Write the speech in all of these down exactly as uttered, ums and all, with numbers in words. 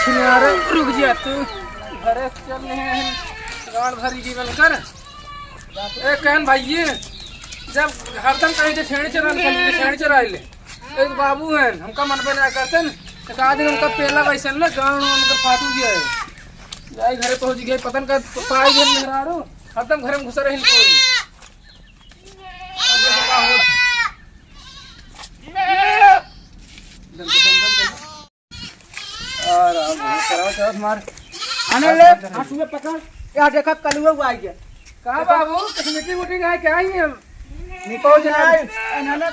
अरे रुक जा तू, घरे चल रहे हैं, गाड़ भरी जीवन कर। ए कहन भाई, जब हरदम कहीं से छेड़ी चरा ले, छेड़ी चरा ले। एक बाबू हैं, हमका मन पे ना करते न, एक आदमी हमका पेला वैसे न, गाँव में उनका फाटू गया है। जाई घरे पहुँच गए, पतन का पाई गए मेहरारू, हरदम घरे में घुसा रही कोई। अब देखो का होत है। और अब कराओ चौथ मार। आने ले, हंसुए पकड़। क्या देखा, कलुआ हुआ आई है। कहाँ बाबू, कुछ meeting वूटिंग है क्या ही हम? Meeting नहीं, इन्होंने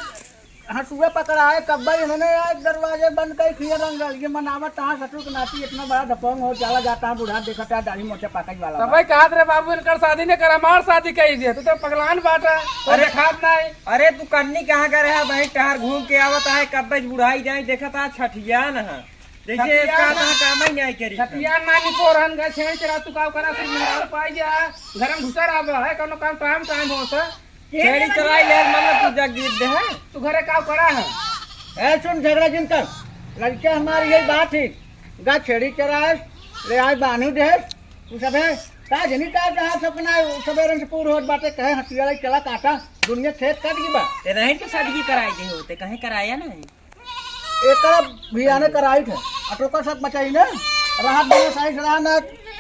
हंसुए पकड़ा है, कब भाई इन्होंने यार दरवाजे बंद कर किए रंग ये मनावत तहाँ ससुर के नाती इतना बड़ा दपोंग हो, चला जाता है बूढ़ा, देखता है दाढ़ी मोछे पाकज वाला तब बा। भाई कहा रे बाबू, इनकर शादी ने करा, मार शादी कही दे, तू तो पगलान बाटा, तो अरे, देखात नहीं। अरे तू कन्नी कहाँ का रहा भाई, टहर घूम के आवत है, कब बज बुढ़ाई जाए, देखत आ छठियान है, जैसे छठियान इसका ना, तो काम ही नहीं करी। छठियान ना निको रहन गए, छेड़ चला तू का करा, फिर मेहरारू पाई जा, घर में घुसा रहा है, कोनो काम टाइम टाइम हो सा। छेड़ी चराई ले, मतलब तू जग गीत दे है। तू घरे का करा है? ए सुन झगड़ा जिन कर, लड़के हमारी यही बात है, गा छेड़ी चराए, ले आए बानू दे, तू सब है, का जनी का कहा सपना है, सबेरन से पूर होत बाटे, कहे हथियार चला काटा, दुनिया खेत कट गई बा। ते नहीं तो शादी कराई दे होते, कहीं कराया नहीं। एकर बियाने कराई थे, आ तोकर साथ मचाई ने, रहत बने सही से रहा ना,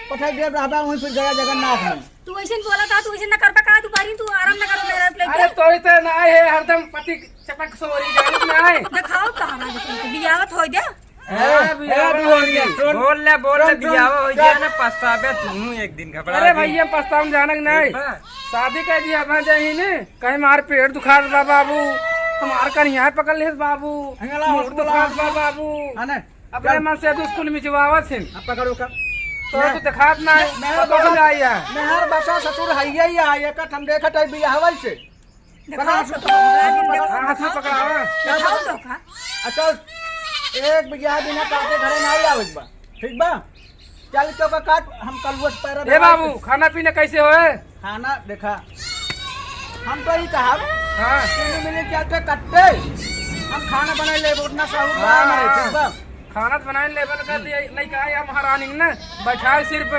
पठाई देव रहबा वहीं फिर गया जगन्नाथ में। तू वैसे बोला था, तू वैसे न करबा का, तू बारी तू आराम न करो मेरा लेके। अरे तोरी तो ना है, हरदम पति चपक सोरी जानित ना है। दिखाओ कहाँ ना दिखाओ, बियावत होई दे। हाँ, ए, बियाह ए, हो गया। सुन, बोल ले, बोल ले, सुन, सुन, बियाह हो सुन। गया ना, पछताबे तू एक दिन, घबरा अरे गई। भैया, पछतावन जानक नहीं। ठीक बा। शादी कर दिया, अब जाही ने, कहीं मार पेट दुखात बा बाबू, हमार कनिया पकड़ लेस बाबू, अंगला मूड हॉस्पिटल दुखात बा बाबू। है ना? अपने चल। मन से तू स्कूल में जवावत है। अब पकड़ो का। तो मैं, तू दिखात ना है, मैं, मैं तो बसा, जाइया। मैं हर बसा ससुर है, यही है, ये कट हम देखत है बियाहवल से। दिखाओ तो, हाँ, हाथ में पकड़ावा। दिखाओ तो का? अच्छा, एक बिगहा बिना काटे घरे ना आवे बा, ठीक बा? चल चौका काट, हम कलुआ से पैरा ए दबाई बाबू, के। खाना पीना कैसे होए? खाना देखा, हम तो ही कहा, हाँ। तीन मिनट चलते कट्टे, हम खाना बनाई ले, उतना साहू बा हाँ। हमारे, ठीक बा? खाना तो बनाए लेबन कर दिया, लइका आया महारानी ने, बैठाए सिर्फ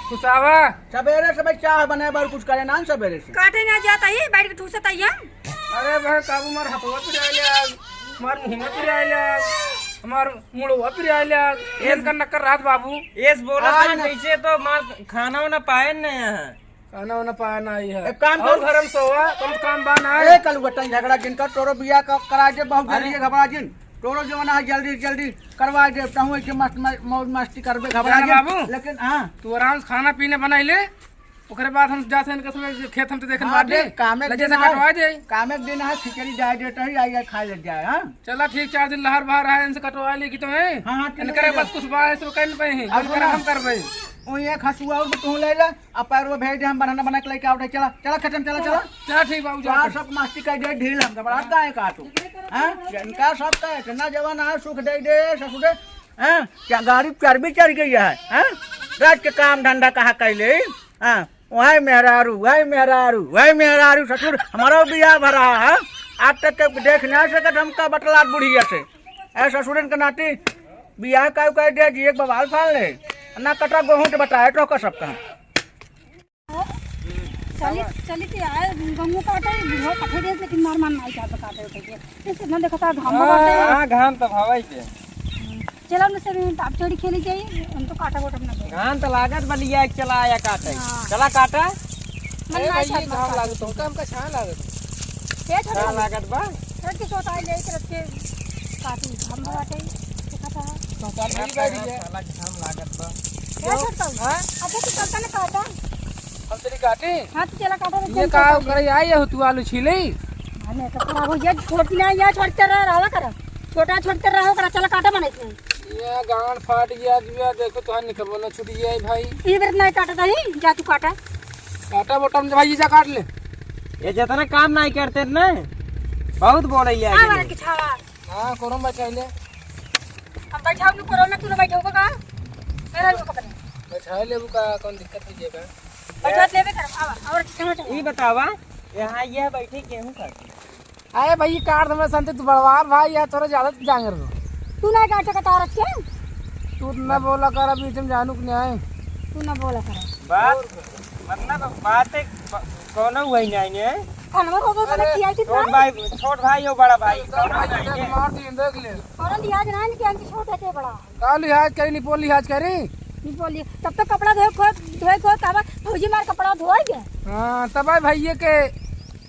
खुसावा। सबेरे से भाई चाह बने बार कुछ करे ना सबेरे से। काटे ना जाता ही, बैठ के ठूसत ही हम। अरे भाई काबू मार हथवा पिराए ले आज, मार मुँह में पिराए ले आज, हमार मुड़वा पिराए ले आज। एस इनका नक्कर रात बाबू। एस बोला आज था न- जैसे तो मार खाना वाना पाए न यहाँ। खाना वाना पाया ना आई है। एक काम और कर। घर में सोवा, कम से कम बा ना। ए, कल बटन झगड़ा जिन कर, तोरो बिया क-, करा दे, बहुत जल्दी अरे। घबरा जिन। तोरो जवाना है, जल्दी, जल्दी करवा दे, तहूँ ऐसे मस्त म-, मौज मस्ती करबे, घबरा जाना जिन। बाबू। लेकिन हाँ। तू आराम से खाना पीना बनाई ले, ओकरे बाद हम जाते हैं इनके संगे खेत हम तो देखन हाँ, बाटे। देख, कामे के लगे दिन से है, कटवा दे। कामे के दिन है, खिचड़ी डाल देते ही, आई, आई खा ले जाए, हाँ? चला ठीक, चार दिन लहर बाहर आए, इनसे कटवा ले कि तो है। हाँ, हाँ, ठीक इनकरे है। बस कुछ बा, ऐसे कहन पे ही, अब इनकरे सुना। हम करबे। ओ, एक हसुआ और तू ले ले। अब पैरवा भेज दे, हम बनाना बना के लेके आवत है। चला, चला, खेत में चला, चला। चला, ठीक बाबू, जा। चार सब मस्ती कर दे, ढील हम घबरात काहे का तू? हैं? इनका सब का इतना जवान है, सुख दे दे, ससुर दे। हैं? क्या गाड़ी पे चर्बी चढ़ गई है? हैं? रात के काम धंधा कहाँ कैले? हैं? वही मेहरारू, वही मेहरारू, वही मेहरारू, ससुर, हमारा बियाह भरा है। आज तक के देख ना सकत हमका बटलात बुढ़िया से। ऐ ससुरन के नाती बियाह का कर दे जी, एक बवाल फाल ले। ना कटा गोहूं के बताए तो का सब कहा। चली, चली के आए, गंगू काटे, बुढ़ो काटे दे, लेकिन मार मार नाई काटे, काटे उठे के। इसे ना देखता घाम हाँ, बाटे। हाँ, घाम तो हवाई के। चला न से ताप चढ़ी खेली जाई, हम तो काटा बोटम ना दे। घाम तो लागत बा, लिया एक चला आया काटे। हाँ। चला काटा। मन ए ना भाई, ये चाहत घाम बा। लागत, हमका, हमका छां लागत। ये छोटा छां लागत बा। रख के सोता है, ले के रख के काटी, घाम बाटे, देखा था। तो काट नहीं बैठ गया। साला घाम लागत बा। क्या करता हूँ? हाँ? अच्छा, तू चलता ना काटा। हम तेरी काटे? हाँ, तू चला काटा, ये चल का काटा। करे आई हो तू आलू छीले? अरे, तो खराब हो गया, छोट ना, या छोट कर रहा, रहा कर। छोटा छोट कर रहा हो कर, चला काटा बने इसमें। ये गांड फाट गया, जुआ देखो तो निकलबो ना छूट गया है भाई। ये बेर नहीं काटा था ही, जा तू काटा। काटा बोटा में भाई, ये जा काट ले। ये जितना काम नहीं करते ना, बहुत बोले ये आ आगे वाला लोग। किछावा। हाँ, कोरम बचाई ले। हम बैठाओ नु कोरोना, तू ना बैठो का? मेरा लोग अपने। बैठा लेबू का, कौन दिक्कत हो जाएगा? बैठा लेबे कर, आवा, और चलो, चलो। ई बतावा, यहाँ ये बैठे गेहूं काटे। अरे भाई, ये काट दे, मैं संते तू बड़वार भाई, यार, तोरा ज्यादा जांगर हो। तू ना काटे का तारत के? तू ना बोला कर, अभी तुम जानू कि नहीं। तू ना बोला कर। बात, मतलब, बात एक ब-, कौनो हुआ ही नहीं है। खानवा हो गया, अरे, खियाई थी छोट ना? भाई, छोट भाई हो, बड़ा भाई, छोट भाई कौनो नहीं है। मार दी, देख ले। कौनो लिहाज ना है कि आंटी छोट है के बड़ा। का लिहाज करी, निपोल लिहाज करी? निपोल लिहाज। तब तो कपड़ा धोए खो, धोए खो, काबा, भौजी मार कपड़ा धोए के। हाँ, तब भाई भैया के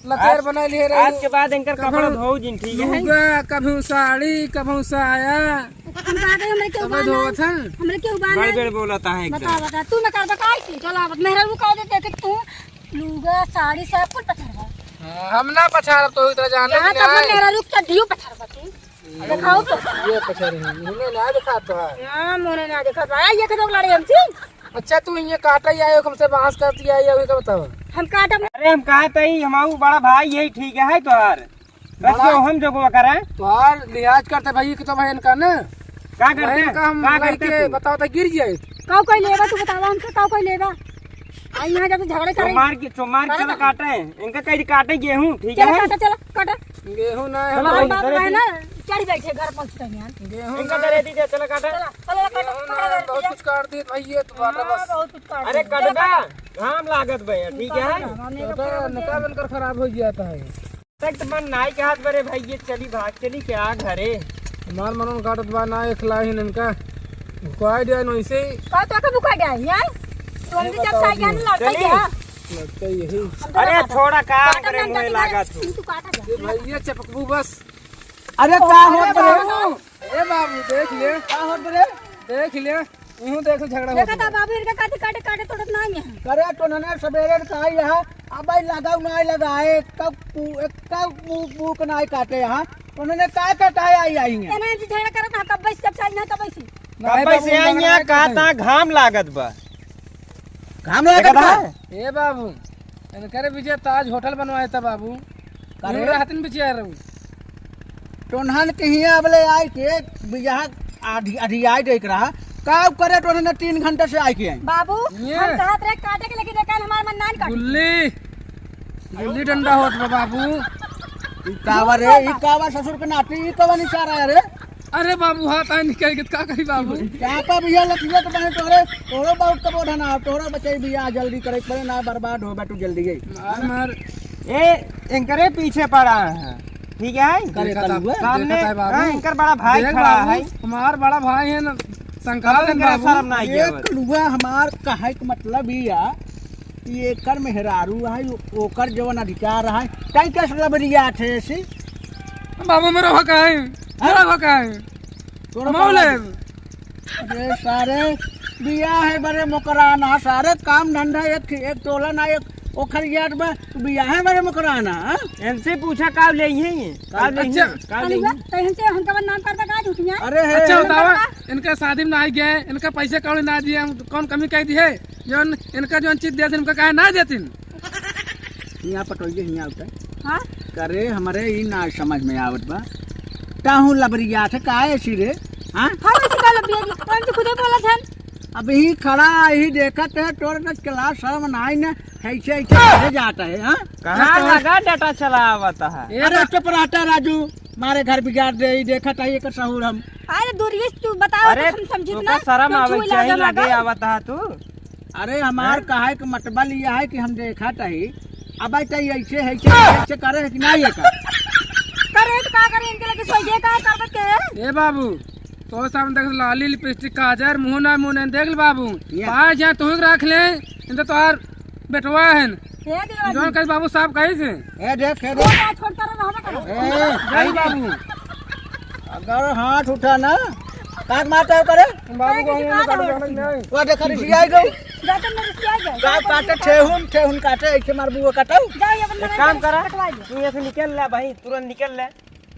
लतेर आज, बनाए लिए रहे। आज के बाद इनकर कपड़ा कभू धोऊ जिन, ठीक है? लुगा, कभू साड़ी, कभू साया। हम कहा गए, हमरे के कभू उबाल धोवत ना, हैं। हमरे के उबाल बड़ ना। बड़ बोलत है एकदम। बता, बता, तू ना कर बता ऐसी। चलो, अब मेहरा वो कह देते कि तू लुगा, साड़ी, सब कुछ पछाड़ दे। हाँ, हम ना पछाड़ब तो इतना जाने यहाँ के तक नहीं। मेहरा रुक चड्डियों पछाड़ बती। दिखाओ तो। ये पछाड़ी हम, उन्हें ना दिखा तो है। हाँ, मोने ना दिखा तो है। ये कदम लड़े हमसे। अच्छा, तू ये काटा ही आयो, हमसे बांस काट लिया, ये अभी का बताओ? हम काटब। अरे, हम कहा तई, हमाऊ बड़ा भाई यही ठीक है तोहार। बस बड़ा जो हम जो को करा। तोहार लिहाज करते भाई कि तो भाई इनका ना। का करते? भाई इनका हम का भाई करते के तू? बताओ तो गिर जाए। काऊ कोई लेबा, तू बतावा हमसे, काऊ कोई लेबा? आ, यहाँ जब झगड़े करे। चोमार के, चोमार के करे चला तो। काटे। इनका कहीं काटे गेहूं, ठीक चला है? काटा, चला, काटा। गेहूं ना है चला, हमारे भाई, बाप करे है दी। ना, चढ़ बैठे घर पहुंचते हैं। गेहूं इनका ना करे है। दी, चला काटा। चला, चला, काटा, गेहूं ना पकड़ा है, दे बहुत दिया। कुछ काट दी भाई, ये तो बात है हाँ, बस। बहुत कुछ काट अरे दिया। कट चला, बा, काटा। घाम लागत बा, ठीक है? काटा, हमने तो काटा, पकड़ा निकाल दिया। इनकर खराब हो जाता है। तक तो मन नाई के हाथ बरे भाई, ये चली भाग चली क्या घरे? हमार मनोन काटत बा ना, एक लाही इनका भुकाई दिया नोइसे। का तो का भुकाई दिया, हैं? तुम भी जब बताओ साई जी। जाने लड़का चली। क्या? लड़का यही। हम तो अरे काटा। छोड़ा, का काटा करे ना, मुँहे काटा, लागा तू। तू काटा जा। ये भाई, ये चपकबू बस। अरे का अरे होत बरे? बाबू, ए बाबू, देख ले। का होत बरे? देख ले। इहूं देखो झगड़ा देखा होत था बा। बाबू, इनका काटे, काटे, काटे तोड़त ना है। करे तो नने सबेरे का आई है, अब आई लगाऊ ना लगाए, कब पू-, कब पू-, पूक ना आई काटे यहाँ, उन्होंने का कटाया आई, आई है। एने जी झगड़ा करत ना, कब से जब साइज ना, कब से। नहीं कब से बाबू, आई झगड़ा यहाँ, नहीं का करते। ता घाम लागत बा। घाम लागत देखा बा? था? ए बाबू, इनकरे विजय ताज होटल बनवाए था बाबू। का रे? इनकरे हाथ में बिचिया रहू। टोनहन के हियाँ अबले आए के बियाह आधी, आधी आए देख रहा। का करे टोनहन तीन घंटे से आए के आई? बाबू, ये। हम कहत रहे काटे के, लेकिन एकान हमार मन नान काटे। गुल्ली, गुल्ली डंडा होत बा बाबू। ई कावा रे, ई कावा ससुर के नाती, ई कवन इशारा है रे? अरे बाबू, हाथ आए निकल के का करी बाबू? क्या का भैया लतिया के बने तोरे, तोरो बहुत कबो धना, तोरो बचाई भैया जल्दी करे, पड़े ना बर्बाद हो बा तू जल्दी गई। मार, मार। ए, इनकरे पीछे पड़ा है, ठीक है? करे देखा था, कलुआ। सामने, देखा था बाबू। हाँ, इनकर बड़ा भाई देख खड़ा बाबू, है। हमार बड़ा भाई है ना, संकाल तब इनकरे बाबू। शर्म ना आई ये आवत। कलुआ हमार कहे के मतलब ई है कि एकर मेहरारू है, ओकर जवन अधिकार है, तई कैसे लबरिया थे ऐसी? बाबू मेरा हक है, मेरा हक है। तोरा हम का लेब। अरे सारे, बियाह है बड़े मुकराना, सारे काम धंधा एक, एक टोला ना एक ओखर याद बा, तू बियाह है बड़े मुकराना, हाँ? इनसे पूछा का ले ही, का ले ही, अच्छा। का ले ही? तो इनसे हमका बदनाम करता का झूठिया? अरे है। अच्छा बतावा, इनका शादी में ना आई गए, इनका पैसे कौड़ी ना दिए, हम कौन कमी कह दी है? जौन इनका जौन चीज देथिन, उनका काहे ना देथिन? हियाँ पटोइए, हियाँ उठे। हाँ? करे, हमरे ई ना समझ में आवत बा। ताहू लबरिया थे, काहे ऐसी रे? हाँ? हम ऐसे का लबरिया जी? हम तो खुदे बोला था। अब ही खड़ा, ही देखत है, तोर न क्लास शर्म ना आई ना, ऐसे, ऐसे कहे जाता है, हाँ? कहाँ लगा डाटा चलावत है? ए अरे बा- चुप रहता राजू, मारे घर बिगाड़ दे, ही देखत है, एकर सहूर हम। अरे दूरिये से तू बताओ, अरे, तो हम समझित तोका ना, शर्म तू आवे छुई लागे चाहिए, लगे लगा। आवत है तू। अरे, हमार हैं? कहे के मतबल यह है कि हम देखत हई, अब आई तई ऐसे, ऐसे, ऐसे करे है कि नहीं ये का? करे तो का करे, इनके लगे सोइए का करबे के? ए बाबू, तो सामने देख लाली, लिपस्टिक, काजर, मुंह ना, मुंह नहीं, देख ले बाबू, ये। पाँच हजार तू रख ले, इन तो तोहार बेटवा है। हे देवा जी। जौन कही बाबू साहब कही से। ए, देख, ए, वो देख। ना छोड़ता रहो, हमें करो। ए, आई बाबू। अगर हाथ उठा ना, काट मारता है करे। बाबू को नहीं, हम काट काट मारता। नहीं। वो देख, रिसिया गई। जाते मेरे रिसिया गए। का काटे, ठेहुन, ठेहुन काटे, ऐसे मार बुआ काटो। जाओ, ये बंदा एक काम करा, कटवा दो। तू यहाँ से निकल ले भाई, तुरंत निकल ले,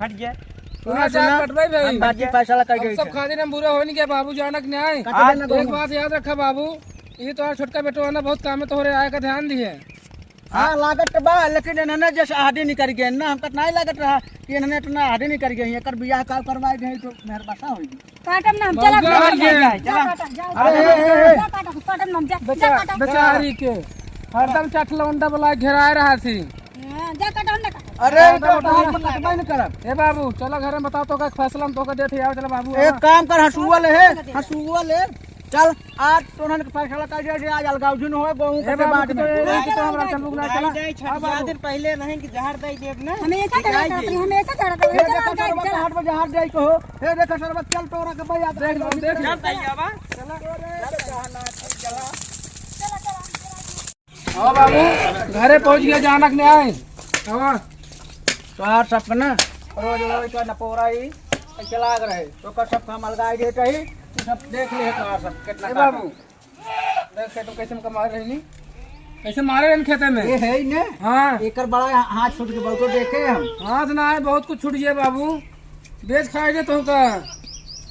हट जा। सुना, सुना, सुना। कटवाई भाई। हम बाकी फैसला कर हम गए सब थे। खातिर हम बुरा हो नहीं गया, बाबू जानक न्याय। काटे आज देना एक दोनों। बात याद रखा बाबू, ये तो छोटका बेटो है ना, बहुत काम में तोहरे आए का ध्यान दिए। हाँ, लागत तो बा, लेकिन इन्होंने जैसे आदि निकल गए ना, हमका नहीं लागत रहा कि इन्होंने इतना आदि निकल गए। एकर बियाह का करवाए गए तो मेहर बसा होई। काटम ना हम, मौका चला, आ गया। जा, जा, जा, काटा, जा, अरे, जा, ए, ए, ए। जा, काटा, काटम ना हम, जा, बेचा-, जा, काटा। बेचारी के हरदम चाट लौंडा वाला घेराए रहा थी। हाँ, जा, काटा, हम ना काटा। अरे, ई तो तोहार से कटबे न करब। ए बाबू, चलो घरे में बताओ तो का फैसला हम तोका देत ही, आओ चलो बाबू, एक काम कर, हंसुआ ले, हे, हंसुआ ले। चल, आज तोहन के फैसला कर दे, आज अलगाव जुन होए, गोहूं ए के बाबू, बात तो में। ए, तो हमरा चलबू ना, चला। जाए, छठ हाँ, बाबू। दिन पहले नहीं कि जहर दे देब ना। हमेशा झगड़ा करत रही, हमेशा झगड़ा करत रही। ए, चला, देखा, चल, सरबत चल। हाट में जहर दे कहो। ए, देखा, सरबत चल, तोरा के भैया। देख लो, देख लो। चल, तैयार बा। चला। चला, चला। हाँ बाबू, घरे पहुँच गया, जानक नहीं आए। हाँ। तोहार सबके ना रोज रोज का नपोरा ही चला रहे, तो का सब हम अलगाई देते ही, तू सब देख ले तोहार सब कितना ए का बाबू, देख के तो कैसे हमका मारे रहनी, कैसे मारे रहन खेते में। ये है ही ने। हाँ। एकर बड़ा हाथ छूट के बहुत देखे हम। हाथ ना आए, बहुत कुछ छूट गया बाबू, बेच खाए दे तुमका,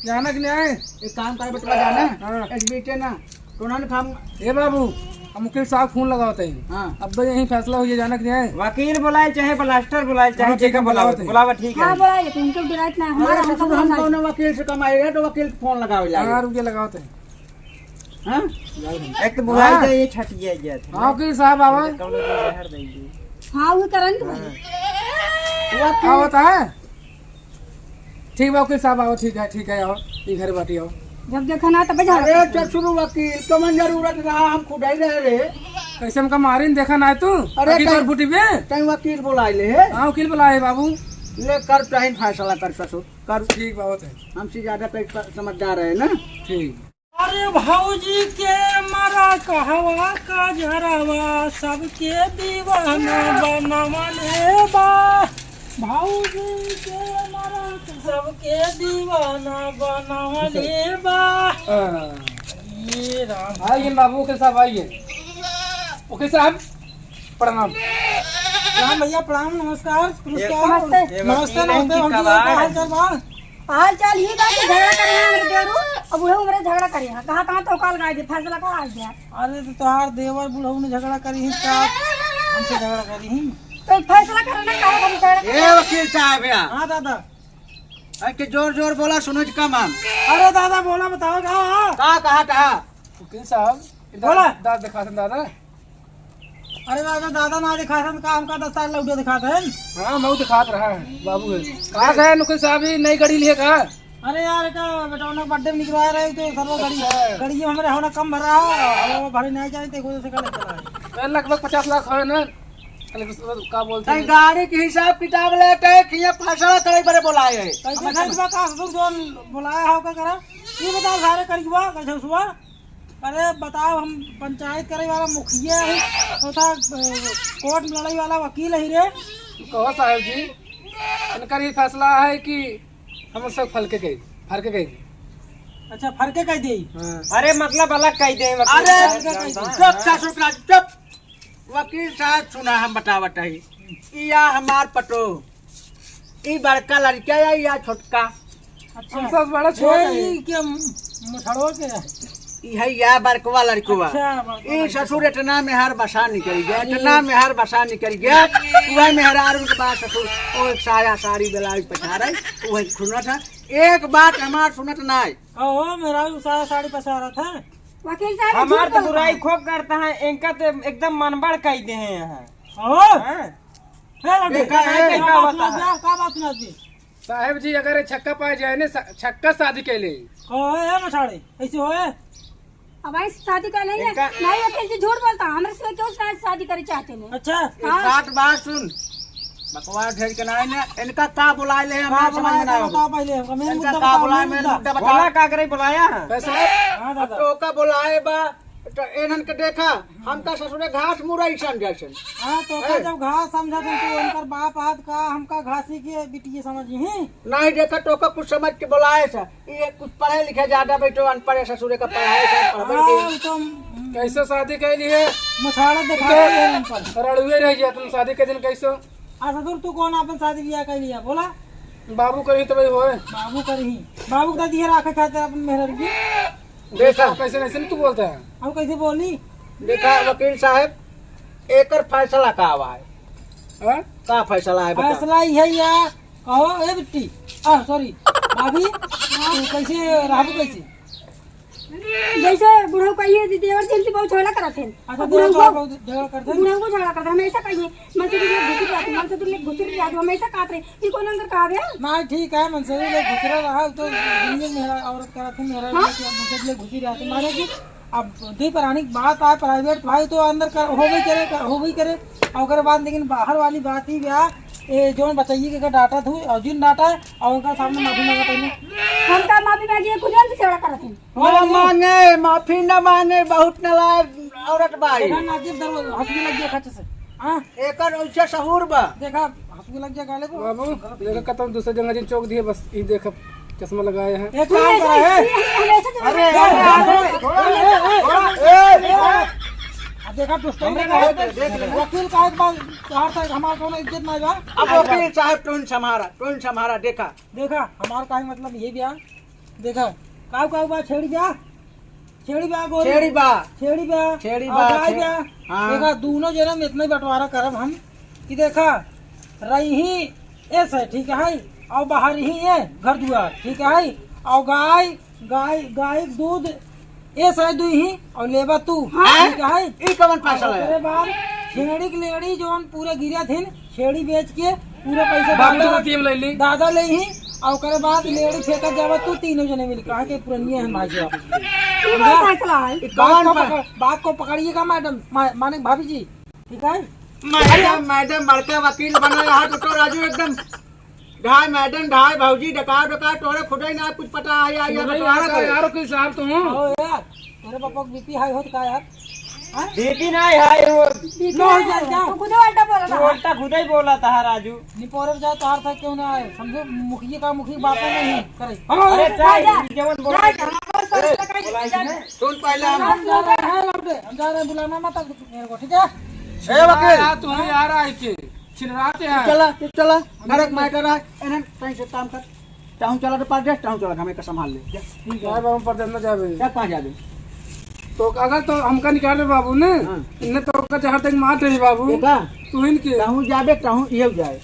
जानक नहीं आए। एक काम कर बेटवा, जाना हाँ। एस बीटे ना, तो उन्होंने हम ए बाबू, हम वकील साहब फोन लगावत हैं। हाँ। अब तो यही फैसला हुई है, जानक नहीं आए। वकील बुलाए, चाहे ब्लास्टर बुलाए, चाहे हाँ, ठीक है, जेका बुलाओ, बुलावत हैं। बुलावा, ठीक है। हाँ, बुलाए, लेकिन उनके डरात ना, हमारा अरे, हमको हम बोलना कौनो वकील से कमाए है, तो वकील फोन लगावे लागे। हाँ, रुकिए, लगावत हैं। हाँ? एक तो बुलाए हाँ। तो ये छटिया गया था। हाँ, वकील साहब, आवा। कौनो दिन बाहर देंगे। हाँ, वो करंट हाँ। वकील। का होता है? ठीक बा वकील साहब, आओ, ठीक है, ठीक है, आओ, ई घर बाटी आओ। जब देखा ना तब झगड़ा अरे करते हैं। ससुर वकील, कमन जरूरत रहा, हम खुद ही रहे रे। कैसे हमका मारिन, देखा ना तू? अरे अभी तोर कहीं, फूटी बे? कहीं वकील बुलाए ले है? हाँ, वकील बुलाए बाबू। ले कर, चाहे फैसला कर ससुर, कर। ठीक बा, होत है। हमसे ज्यादा कहीं स-, समझदार है ना? ठीक। अरे भौजी के मरा कहवा का झरवा, सबके दीवाना बनवले बा। भौजी के मरा सबके दीवाना बनवले बा। हाँ। ये राम। आइए बाबू, वकील साहब, आइए। वकील साहब, प्रणाम। प्रणाम भैया, प्रणाम, नमस्कार, नमस्कार। नमस्ते। नमस्ते, नमस्ते, भौजी, का हाल चाल बा? हाल चाल ही बा कि झगड़ा करे हैं हमरे देवरू, अब उहे उमरे झगड़ा करे हैं। कहाँ, कहाँ तो काल गाय दे, फैसला का आ गया। अरे तो तोहार देवर बुढ़ऊ ने झगड़ा करी ही, का हमसे झगड़ा करी ही? तो फैसला करे ना, काहे हम झगड़ा ए वकील साहब या। हाँ दादा। अरे के जोर जोर बोला, सुनो जी कम हम। अरे दादा बोला, बताओ का? का कहा, कहा? वकील साहब, इधर बोला। दाँत दिखा दे दादा। अरे दादा, दादा ना दिखात हन, का हमका दस साल लौटे दिखात हन? हाँ, मऊ दिखात रहा है, बाबू है। कहाँ गए नुकिल साहब, ई नई गाड़ी लिए का? अरे यार, का बेटौना के birthday में निकलवा रहे तो सर्व गाड़ी, अच्छा। गाड़ी में हमरे होना कम भरा है, अब वो भरे नहीं जाए, तो एक वजह से का लेके चला है। अरे लगभग पचास लाख है ना, अरे का बोलते नहीं, हैं? गाड़ी के हिसाब किताब लेके कि ये फैसला करे बरे बोलाए है। कैसे हम सही बा का, ससुर जोन बोलाया है, ओकर करा। ये बताओ सारे करिए बा, कैसे हुआ? अरे बताओ, हम पंचायत करे वाला मुखिया ही, होता, अ, कोर्ट में लड़ाई वाला वकील ही रे। कहो साहब जी, इनकर ये फैसला है कि हम सब फरके कह, फरके कह दी। अच्छा, फरके कह दी। हाँ। अरे मतलब अलग कह दे, वकील अरे, साहब, फरके कह जानता दी। है। चुप ससुर का, चुप। वकील साहब, सुना, हम बतावत हई, ई या हमार पटो, ई बड़का लड़का या, या छोटका। अच्छा। हमसे बड़ा छोट ए, है। ई के म-, मुछड़वा के? ई है या बड़कवा लड़कवा। अच्छा, बड़का ई लड़कवा। ससुर इतना मेहर बसा निकल गया, अरे। इतना मेहर बसा निकल गया। वह मेहरारू के बाद ससुर, ओ एक साया साड़ी ब्लाउज पहना रहे, वही सुनत है। एक बात हमार सुनत ना है। कहो, मेहरारू साया साड़ी पहना रहा था। वकील साहब, ये हमार झूठ तो बोलता बुराई है। खूब करता है, इनका तो एकदम मनबड़ कह दे हैं यहाँ। हाँ। हाँ। हे लड्डू, देखा है, का बात सुना दिया? का बात सुना दी? साहेब जी, अगर ये छक्का पा जाए ने, सा-, छक्का शादी के लिए। कहो, ए मछाड़े, ऐसे होए? अब आई शादी कर लेंगे। इनका नहीं, वकील जी झूठ बोलता, हमरे से क्यों शादी, शादी करे चाहते हैं? अच्छा। एक हाँ। बात, बात सुन, बकवास ढेर के ना है ना, इनका का बुलाए ले, हमार हाँ, समझ में ना आवे। बताओ पहले, हमका main इनका मुद्दा का बताओ, बुलाए, main main मुद्दा। मुद्दा बताओ। बोला का करे बुलाया है? पैसा? हाँ, दादा। अब तो का बुलाए बा, तो इन्हन के देखा, हमका ससुरे घास मुरई समझे सन। हाँ, तो का हैं? जब घास समझे सन, तो उनकर बाप आत का हमका घासी के बिटिये समझी ही? नहीं, देखा, तो का कुछ समझ के बुलाए सन। ये कुछ पढ़े लिखे ज्यादा बैठो, अनपढ़ है, ससुरे का पढ़ाई का पढ़बे हाँ, के। वो तो कैसे शादी कैली है? मछाड़ा देखा तो रहे हैं उन पर। रड़ुए रह गया तुम शादी के दिन कैसे? आ ससुर, तू कौन आपन शादी बियाह कर लिया, बोला? बाबू करी तो भाई होए। बाबू करी ही। बाबू का दिए राखे खातिर अपन मेहर की। देखा। कैसे, कैसे नहीं तू बोलता है? अब कैसे बोली? देखा वकील साहब, एकर फैसला का आवा है? हाँ? का फैसला है बता? फैसला यही है, कहो ए बिट्टी, आ सॉरी, भाभी, तू कैसे रहबू कैसे? जैसे बुढ़ऊ कहिए, दे-, देवर जी हमसे बहुत झगड़ा करत हैं। अच्छा, अब देवर बुढ़ऊ तो को, बहुत झगड़ा करत हैं? बुढ़ऊ को झगड़ा करत हैं, हमेशा कहिए, "मन से दूर ले घुसुर जाती, मन से दूर ले घुसुर जाती", हमेशा कहत रहे। ई कौन अंदर कहा गया? ना, ठीक है, मन से दूर ले घुसुर रहा, तो दुनिया में मेरा औरत करत है, मेरा हाँ? मन से दूर ले घुसुर जाती, माने कि अब दुई प्राणी के बात आए, private भाई तो अंदर कर, होबे करे, कर, होबे करे। और ओकरे बाद लेकिन बाहर वाली बात ही बा, ए, जौन बचइये के डांटा थू और जिन डांटा है, और उनका सामने माफी मांगा पहले। हम का माफी मांगिए, खुद हमसे झगड़ा करत हैं। ना मांगे, माफी ना मांगे, बहुत नालायक औरत बा ई। देखा ना, जिस दरवाजा हंसने लग गया खच से। हाँ? एकर ओइसे सहूर बा। देखा, हंसने लग गया गाले को। बाबू, देखा, कतौ दूसरे जगह जिन चौक दिए, बस ई देखा, चश्मा लगाए हैं। एक काम करा है। अरे, अरे, अरे, थोड़ा, ए, ए, ए, ए, आ, देखा, दुष्टई हमरे देखा। देख ले। वकील का एक बार, यार, तक हमार कोनो इज्जत ना जा। अब वकील साहब, टोन संभारा, टोन संभारा, देखा। देखा, हमार काहे मतलब ये बा, देखा, काऊ काऊ बा, छेड़ी बा, छेड़ी बा, गोरी। छेड़ी बा। छेड़ी बा। छेड़ी और बा, गाय छे-, बा। हाँ। देखा, दूनो जनम इतना ही बंटवारा करब हम कि देखा, रही ऐसे, ठीक है, और बाहर ही है घर दुआर, ठीक है, और गाय, गाय, गाय के दूध ऐसे दुई ही और लेबा तू, हाँ? ठीक है। ई कवन फसल है? ओकरे बाद छेड़ी के लेड़ी जौन पूरा गिरा थिन, छेड़ी बेच के पूरा पैसा बाबू दादा, तो टीम ले ली। दादा ले ही, और ओकरे बाद लेड़ी फेंका जावा तू तीनों जने मिल, कहा के पुरनिया है भाई साहब। ई कौन फैसला है? ई बात कौन को फै- पकड़, बात को पकड़िएगा मैडम, मा-, माने भाभी जी, ठीक है? मैडम, मैडम, बड़का वकील बना रहा तो, तो राजू एकदम ढाई मैडम, ढाई भौजी, डकाओ, डकाओ, तोरे खुदे ना कुछ पता है, या, या सुनो बंटवारा यार, करे। यार, कोई साहब तो हूँ। ओ यार, तोरे पापा को बीपी हाई होत का यार? हाँ? बीपी ना हाई हो। बीपी लो ना हो जाए है। क्या? तू खुदे उल्टा बोला तू था। उल्टा खुदे ही बोला था, राजू। निपोरे जाए तो हार था क्यों ना आए? समझे, मुखिया का मुखी बातें नहीं करे। अरे, अरे, चाहे जा। जवन बोला जा, जा, हमारे साथ ए, लड़ाई बोला की इसने। सुन पहले हम हम जा रहे हैं लौटे, हम जा रहे हैं, बुलाना मत अब मेरे को, ठीक है? ए, वकील। यार, तू यार आई के छिनराते हैं। चला, तू चला, घर एक matter है, इन्हें कहीं से काम कर। चाहूँ चला तो परदेस, चाहूँ चला, हमें का संभाल ले। जा। ठीक है, अब हम परदेस में जाबे। क्या कहाँ जाबे? तो अगर तो हमका निकाल रहे बाबू ने, हाँ। इन्हें तो का जहर तक मार रही बाबू। देखा? तू इनके। चाहूँ जाबे, चाहूँ ये जाए।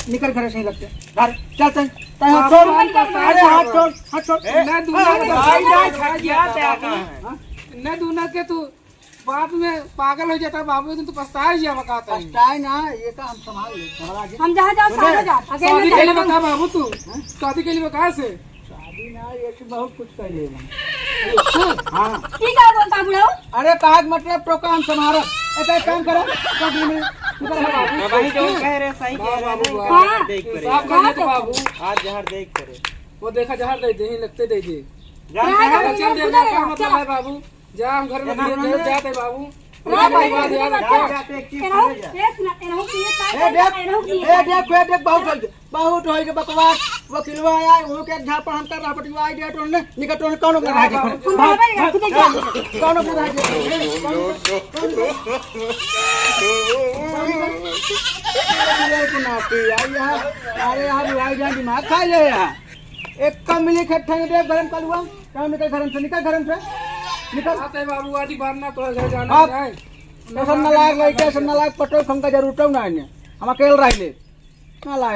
निकल घर से ही लगते। घर, चल, चल, चल, बाबू, छोड़। हम तो अरे, हाथ छोड़, हाथ छोड़। ए, मैं दूंगा अरे, तो भाई, भाई, भाई, भाई, क्या क्या क्या कहा है? हाँ? मैं दूंगा के तू बाद में पागल हो जाता बाबू, लेकिन तू पछताए जिया बकाता है। पछताए ना, ये तो हम संभाल ले, घबरा के। हम जहाँ जाओ, सुने? साथ में जाओ, अकेले शादी के लिए जाओ। बता बाबू तू, हाँ? शादी के लिए बता से। शादी ना, ये तो बहुत कुछ कर लेगा। अच्छा। हाँ। ठीक है, बोलता बुढ़ऊ। अरे, कहा के मतलब तो काम संभालो। ऐसा एक काम करो, दस मिनट, इधर हटो। हाँ, भाई, जो कह रहे, सही कह रहे, बाबू, नहीं, बाबू। हाँ। जहर देख करे। साफ कर दे तो बाबू। आज जहर देख करे। वो देखा, जहर दे दे, लगते दे दे। जान हाँ, कहाँ? जान चल दे, चल का मतलब चल। है बाबू? जा, हम घर में ना, दिए, ना, घर ना। जाते बाबू। ना, भाई, बाबू, यार, ना, क्या? जा, जा, एक चीज एनहु, सुने जा। ए, सुना, एनहु की ये ए, बात देख, है, एनहु की ये ए, बात देख, है। ए, देख, बहुत होई गए, बहुत होई गए बकवास। वकीलवा आया, वो के झापड़ हम कर रहा, पटिवा आई गया, टोन ने, निकल टोन, कौन कर रहा है? बाबू, भाग, बाबू, भाग, खुद जा। कौन कर रहा है? अरे यार, भाई जान दिमाग खा ले यार। एक कम मिली खट्ठा दे गरम कलुआ। कहाँ निकल घर से, निकल घर से, निकल। आते बाबू, आज ही बात ना तो घर जाना बाप, नहीं है। ऐसा नालायक लड़का, ऐसा नालायक पटोक हमका जरूरत ना है। हम अकेल रह ले। नालायक।